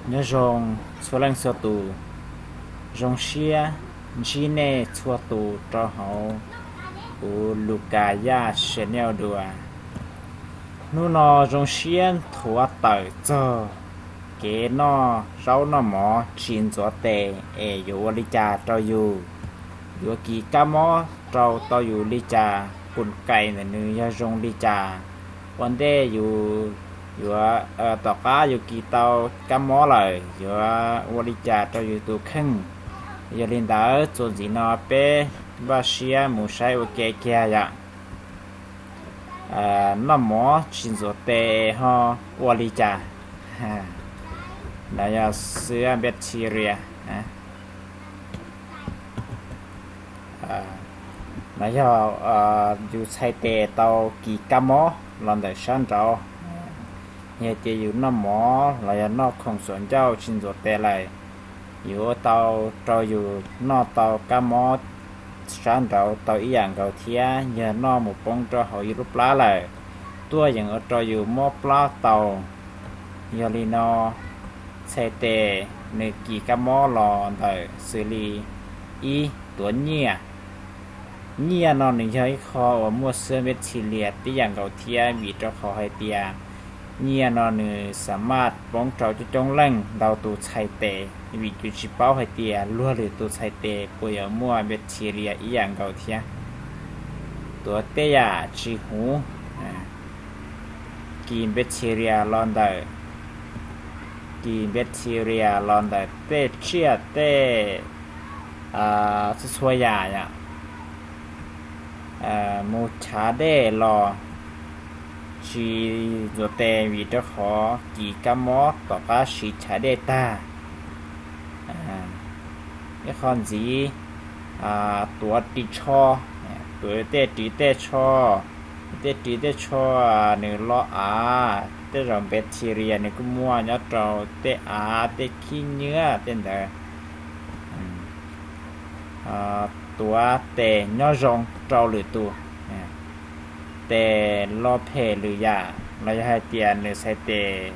Nyob zoo txhua leej txhua tus, zoo siab ntsib nej txhua tus rau hauv kuv Lukas Yaj Channel dua. Hnub no zoo siab nthuav tawm txog kev noj zaub noj mov tsis ntxuav tes es yuav ua li cas rau yus, yuav kis kab mob rau tau yus li cas, kus kais ntawm nws yog zoo li cas. Ua ntej yus yuav, tom qab yus kis tau kab mob lawm yuav ua li cas rau yus tus kheej. Yog li ntawd txuas ntxiv no peb npaj siab mus saib ua ke kiag yom. Noj mov tsis ntxuav tes ho ua li cas? Nov yog xwb bacteria. Nov yog yus txhais tes tau kis kab mob los ntawm sab nraud. Yog tias yus noj mov los yog noj khoom txuas ncauj tsis ntxuav tes lawm, yuav ua tau rau yus noj tau kab mob sab nraud tau ib yam nkaus thiab, yog noj mus poob rau hauv yus lub plab lawm, tuaj yeem ua rau yus mob plab tau. Yog li no, txhais tes nws kis kab mob los ntawm xws li ib, tuav nyiaj. Nyiaj no nws yog ib qho uas muaj xwb bacteria tib yam nkaus thiab, vim rau qhov hais tias nyiaj no nws xa maj poob rau coob coob leej ntau tus txhais tes, vim yus tsis paub hais tias luag lwm tus txhais tes puas yuav muaj bacteria ib yam nkaus thiab. Tuav tej yam tsis huv, kis bacteria los ntawm, kis bacteria los ntawm tej tsiaj tej txhua txhua yam yom. Mus chav dej los tsis ntxuav tes vim rau qhov kis kab mob tom qab siv chav dej tag. Ib qho ntxiv, tuav ris tsho, tuav tej ris tej tsho, tej ris tej tsho nws lo av, tej zaum bacteria nws kuj muaj nyob rau tej av tej khib nyiab tej ntawd. Tuav tes nyob zoo rau lwm tus, tes lo phem lwm yam los yog hais tias nws txhais tes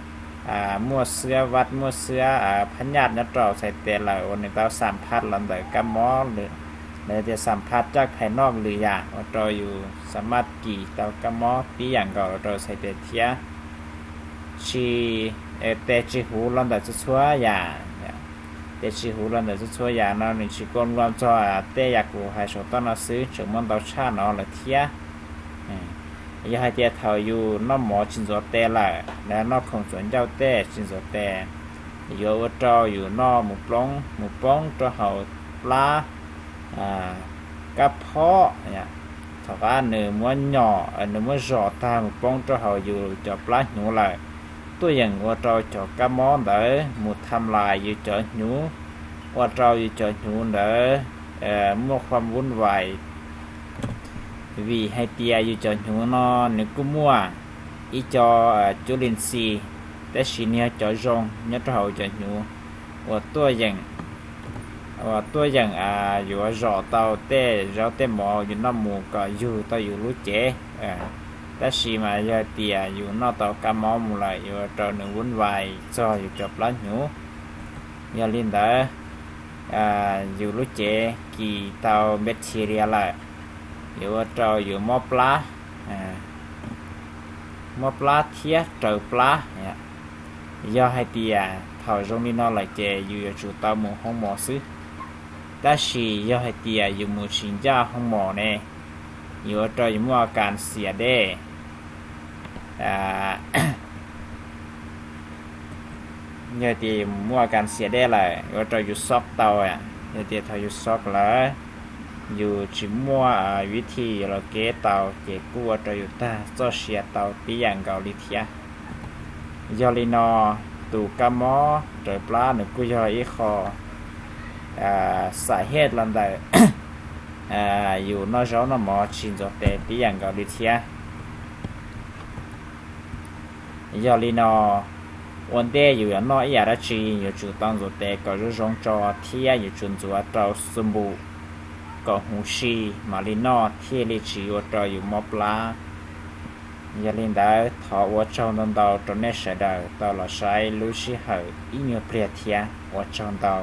muaj xwab vaj muaj xwab phab nyaj nyob rau txhais tes lawm uas nws tau xam phaj los ntawm kab mob, los yog tias xam phaj caj phais noj lwm yam ua rau yus xa maj kis tau kab mob tib yam nkaus rau txhais tes thiab. Tsis, tes tsis huv los ntawm txhua txhua yam. Tes tsis huv los ntawm txhua txhua yam no nws tsis kua luam txog tej yam kuv hais saum toj no xwb, tseem muaj ntau tshaj no lawm thiab. Yog hais tias thaum yus noj mov tsis ntxuav tes lawm, noj khoom txuas ncauj tej tsis ntxuav tes, yuav ua rau yus noj mus poob, mus poob rau hauv plab kab phob. Thaum qab nws muab nyom, nws muab zom tag mus poob rau hauv yus cov plab hnyuv lawm, tuaj yeem ua rau cov kab mob ntawd mus tham lais yus cov hnyuv, ua rau yus cov hnyuv ntawd muaj khuam vuv vais. Vim hais tias yus cov hnyuv no nws kuj muaj ib co cuv lis xis, tab sis nws yog cov zoo nyob rau hauv cov hnyuv uas tuaj yeem, uas tuaj yeem yuav zom tau tej zaub tej mov yus noj mus kom yug tau yus lub cev. Tab sis mas yog tias yus noj tau kab mob mus lawm yuav ua rau nws vuv vais txog yus cov plab hnyuv. Yog li ntawd, yus lub cev kis tau bacteria lawm, yuav ua rau yus mob plab, mob plab thiab raws plab. Yog hais tias thaum zoo li no lawm ces yus yuav tsum tau mus hoo mos xwb. Tab sis yog hais tias yus mus tsis ncaj hoo mos ne, yuav ua rau yus muaj a kas xias dej. Yog tias yus muaj a kas xias dej lawm yuav ua rau yus xob tau. Yog tias thaum yus xob lawm, yus tsis muaj vib thim yuav los kev tau ces kuj ua rau yus tag txoj sia tau tib yam nkaus li thiab. Yog li no, tus kab mob raws plab nws kuj yog ib qho xam hej los ntawm yus noj zaub noj mov tsis ntxuav tes tib yam nkaus li thiab. Yog li no, ua ntej yus yuav noj ib yam dab tsi yuav tsum tau ntxuav tes kom zoo zoo tso thiab yuav tsum ntxuav rau xu npum kom huv si mam li noj thiaj li tsis ua rau yus mob plab. Yog li ntawd thov ua tsaug ntau ntau rau nej sawv daws tau los saib lub sij hawm ib nyuag pliag thiab ua tsaug ntau,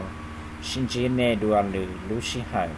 sib ntsib nej dua lwm lub sij hawm.